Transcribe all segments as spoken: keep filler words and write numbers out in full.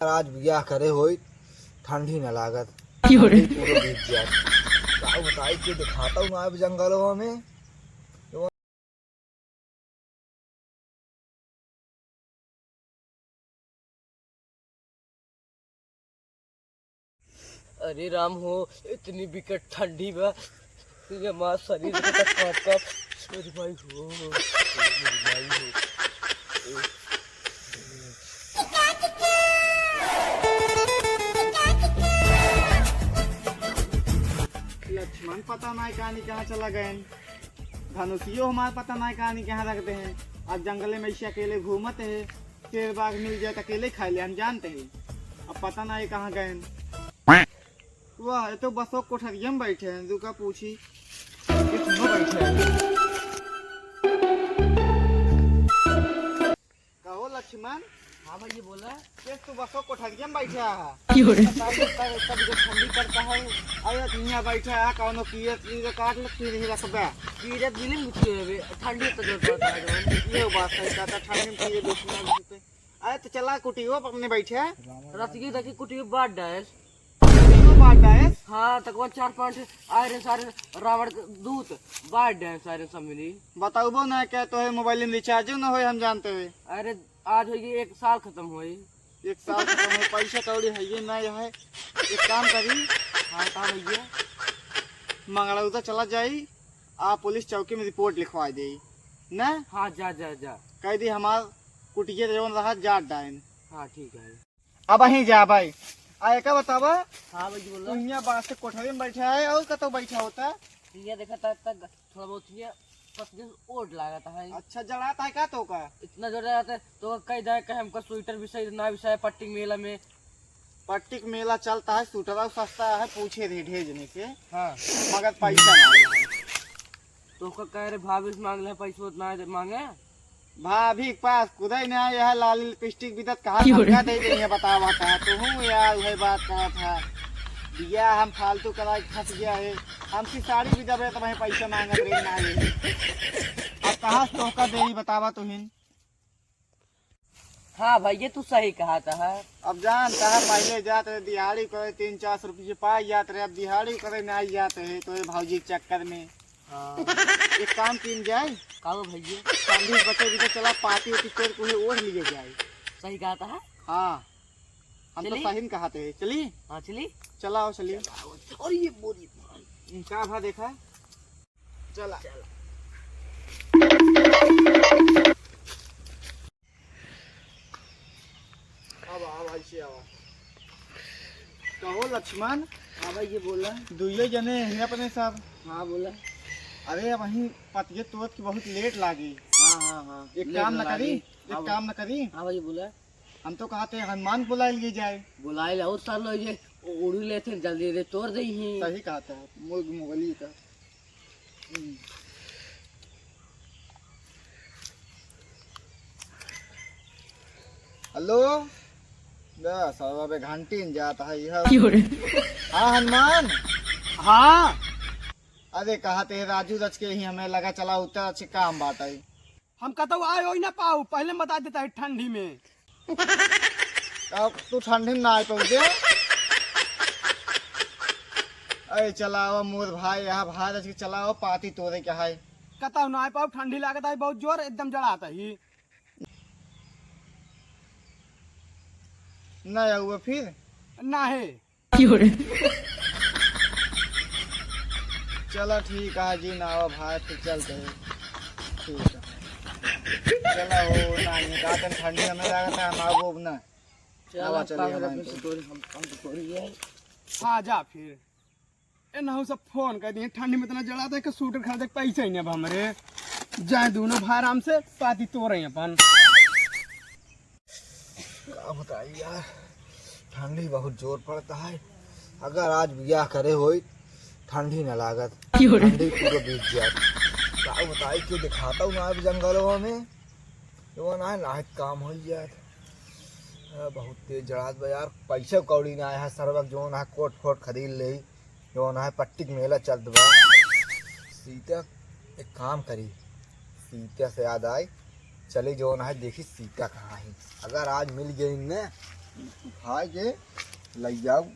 आज बियाह करे होई, ठंडी न लागत। क्यों रे? ठंडी पूरा बीत जात। का बताई, के दिखाता हूँ अब जंगलवा में। अरे राम हो, इतनी विकट ठंडी बा, ये हमार शरीर के तक कांप कांप। अरे भाई हो, अरे भाई हो। लक्ष्मण पता नाय कहानी कहाँ चला गए, धनुषियो हमार पता नाय कहानी कहाँ रख दे हैं। आज जंगले में ऐसे अकेले घूमत है, शेर बाघ मिल जाए तो अकेले खा ले, हम जानते हैं। अब पता नाय कहाँ गए। वाह, ये तो बसो कोठरिया में बैठे हैं, दुका पूछी। ये कहाँ बैठे हैं? कहो लक्ष्मण। हाँ भैया बोला। ये तू बसो कोठरिया में बैठे है। क्यों रे? बताइए, कब, कब जो ठंडी पड़ता है। अरे यहाँ बैठे है, कौनो कीड़े, कीड़े काट ले, फिर ही रखबे। कीड़े बिलिंग बिछे हुए, ठंडी तो जोर पड़ता है जो। ये बात सही कहता, ठंडी में कीड़े बिछे हुए। अरे तो चला कुटियो पर अपने बैठे। रतिये देखी कुटियो बांट डायल। कुटियो बांट डायल? हाँ, तकवा चार पांच आए रहे सारे रावण के दूत, बांट डायल सारे सब मिली। बताउबो ना क्या तो है, मोबाइल में रिचार्जो ना होए, हम जानते हैं। अरे आज होई एक साल खत्म होई। एक साल खत्म होई, पैसा कौड़ी है ये ना है। एक काम करी। हाँ, का भैया? मंगलौता चला जाई, आ पुलिस चौकी में रिपोर्ट लिखवा देई। ना? हाँ, जा, जा, जा। कह दी हमार कुटिया जवन रहा जाट डाइन। हाँ, ठीक है। अब अहीं जा भाई। आ एका बतावा। हाँ भाई जी, बोला। तू हियाँ बास से कोठरी में बैठा है और कतौ बैठा होता? हियाँ देखा था, तक थोड़ा बहुत हियाँ पतली ओट लागत है। अच्छा, जड़ात है का तो का? इतना जोर जड़ात है, तो कह दे कि हमका स्वेटर भी सही ना बिछाए पट्टी मेला में। पट्टी के मेला चलता है, स्वेटर सस्ता है, पूछे रहे ढेर जने से। हाँ। मगर पैसा ना है। तो का कह रहे भाभी से मांग ले, पैसा उतना दे मांगे। भाभी के पास खुदे ना, यह लाल लिपस्टिक बिदत कहाँ क्यों रे? हमका दे दे, ये बतावा था। तू हूँ यार, वही बात कहा था। बियाह हम फालतू करा के फंस गया है। हमसे साड़ी भी दबे तो वहीं पैसा मांगत रही ना ये। अब कहाँ से तोहका देई बतावा तुहिन? हाँ भैया, तू सही कहा था। अब जानता है, पहले जात रहे दिहाड़ी करे, तीन चार सौ रुपये पाई जात रहे, अब दिहाड़ी करे ना जात है, तो ये भौजी के चक्कर में। हाँ। एक काम कीन जाए। का हो भैया? ठंडी बचे भी तो चला, पाती उती तोड़ के उन्हें ओढ़ लिए जाए। सही कहा था। हाँ, हम तो चली? सही में कहा थे। चली? हाँ, चली। चलाओ, चली। चलाओ। और ये बोरी का भा देखा? चला। चला। आवा, आवा, ऐसे आवा। कहो लक्ष्मण। हाँ भाई, ये बोला। दुइये जने हैं अपने साथ। हाँ, बोला। अरे, अब वहीं पतिये तोड़त की बहुत लेट लागी। हाँ, हाँ, हाँ। एक लेट काम न लागी। करी, एक हाँ, काम न करी। हाँ भाई, बोला। हम तो कहते हैं हनुमान बुला लिए जाए। बुलाए ले और सार लो ये उड़ी लेते हैं, जल्दी जल्दी तोड़ दे ही। सही कहते हैं, मुर्ग मुगली का। हम्म। हेलो, बस अब अबे घंटी न जाता है यह। क्यों रे? हाँ हनुमान। हाँ। अरे कहते हैं राजू रच के ही हमें लगा चला उतर अच्छे काम बात आई। हम कतौ आए होई ना पाऊ, पहले में बता देता है ठंडी में। अब तू ठंडी में ना आए पाऊ दे। अरे चलाओ मोर भाई, यहाँ भाई रच के चलाओ, पाती तोरे क्या है। कतौ ना आए पाऊ, ठंडी लागत है बहुत जोर, एकदम जड़ात ही। ना आऊँ फिर? ना है। क्यों रे? चला ठीक है जी, ना आवा भाई, फिर चलते हैं। ठीक है। चला हो, ना, ये का तन ठंडी हमें लागत है, हम आबो अब ना। चला, आवा, चलिए, पागल हमारे अपने पे। से तोरी, हम, हम तो तोरी है। हाँ, जा फिर। ए, ना हो सब फोन कर दिए, ठंडी में इतना जड़ा था कि सूटर खरीदे के पैसा ही नहीं अब हमरे। जाए दोनों भाई आराम से पाती तोरे अपन। का बताई यार, ठंडी बहुत जोर पड़ता है। अगर आज बियाह करे होई, ठंडी न लागत। क्यों रे? ठंडी पूरा बीत जात। का बताई, क्यों दिखाता हूँ ना अब जंगलवा में, जवन है ना काम हो जात। आ, बहुत तेज जड़ात बा यार, पैसा कौड़ी ना आया है, सरवक जवन है कोट फोट खरीद ले। जौन है पट्टी के मेला चलत बा। सीता एक काम करी, सीता से याद आई, चली जौन है देखी सीता कहाँ है। अगर आज मिल गई न, उठाए के लइ जाओ,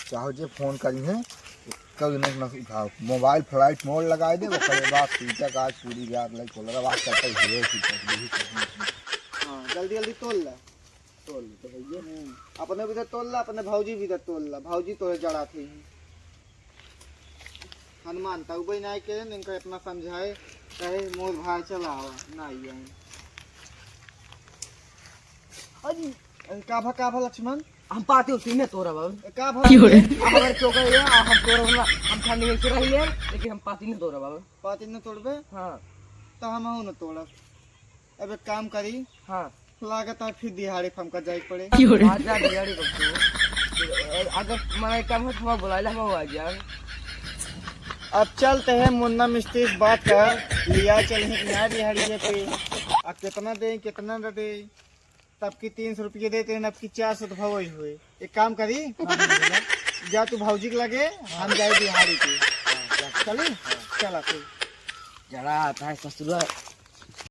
चाहो जे फोन करी है, कल न, न उठाओ। मोबाइल फ्लाइट मोड लगाए दे, ओकरे बाद सीधा का आज पूरी रात लइ खोल रहा, बात करते हुए सीधा, यही करना है। हाँ, जल्दी जल्दी तोल ला। तोल ले तो भैया। हम्म, अपने भी तो तोल ला, अपने भौजी भी तो तोल ला, भौजी तो जड़ा थी। हनुमान तउबे नाई के, इनका इतना समझाए, कहे मोर भाई चलावा, नाई आए। अजी, अरे का भा, का भा लक्ष्मण? हम पाती उती न तोड़ब अब। का भा? क्यों रे? अब अगर चोकर ये, हम तोड़ब ना, हम ठंडी में से रह ले, लेकिन हम पाती न तोड़ब अब। पाती न तोड़बे? हाँ। तो हम हूँ न तोड़ब। अब एक काम करी। हाँ। लागत है फिर दिहाड़ी पे हमका जाए के पड़े। क्यों रे? आ जा दिहाड़ी पे तू। अगर मना काम हो तो हमारा बुला ले, हम आ जाए। अब चलते हैं मुन्ना मिस्त्री से बात कर, लिया चल ही ना दिहाड़ी पे। अब कितना दे, कितना न दे, तब की तीन सौ रुपये देते हैं, अब की चार सौ तो भवई हुए। एक काम करी, हाँ, बोला। जा तू भौजी के लगे, हम जाए दिहाड़ी पे। हाँ, जा। चली? हाँ। चला तू। जरा आता है ससुरा।